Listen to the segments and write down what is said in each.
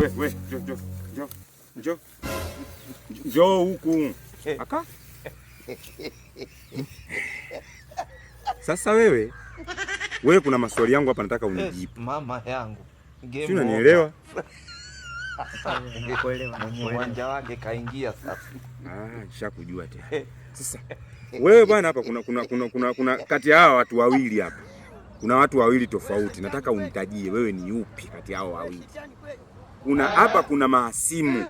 We, we, njoo, njoo, njoo. Njoo. Njoo huku. Aka. Sasa wewe, wewe kuna maswali yangu hapa nataka unijibu. Mama yangu. Si unanielewa? Nakuelewa. Mwenye uwanja wake kaingia sasa. Ah, nishakujua tena. Sasa wewe bwana, hapa kuna kati ya hawa watu wawili hapa. Kuna watu wawili tofauti. Nataka unitajie wewe ni yupi kati ya hao wawili. Kuna hapa kuna mahasimu.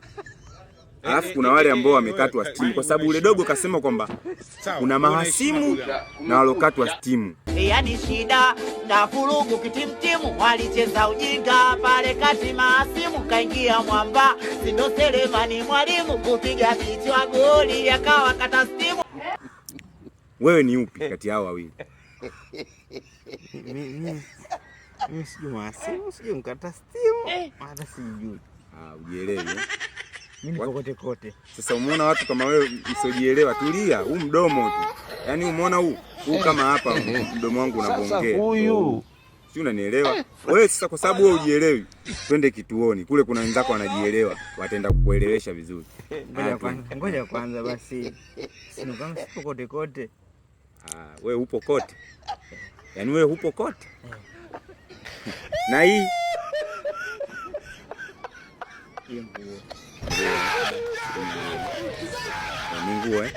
Alafu kuna wale ambao wamekatwa stimu kwa sababu ule dogo kasema kwamba kuna mahasimu na walokatwa stimu. Yani shida na furugu kitimtimu, walicheza ujinga pale kati, mahasimu kaingia mwamba, sindo Selemani mwalimu kupiga kichwa goli akawa kata stimu. Wewe ni upi kati ya hao wawili? Mimi sijui mahasimu, sijui mkata stimu, hata sijui. Ah, ujielewi. Eh? Mimi niko kote kote. Sasa umeona watu kama wewe msiojielewa, tulia, huu mdomo tu. Yaani umeona huu? Huu kama hapa mdomo wangu unavyoongea. Huyu. Si unanielewa? Wewe sasa kwa sababu wewe hujielewi, twende kituoni. Kule kuna wenzako wanajielewa, wataenda kukuelewesha vizuri. Ngoja kwanza, ngoja kwanza basi. Sio kama sipo kote kote. Ah, wewe upo kote. Yaani wewe upo kote. Na hii nguo ni nguo eh?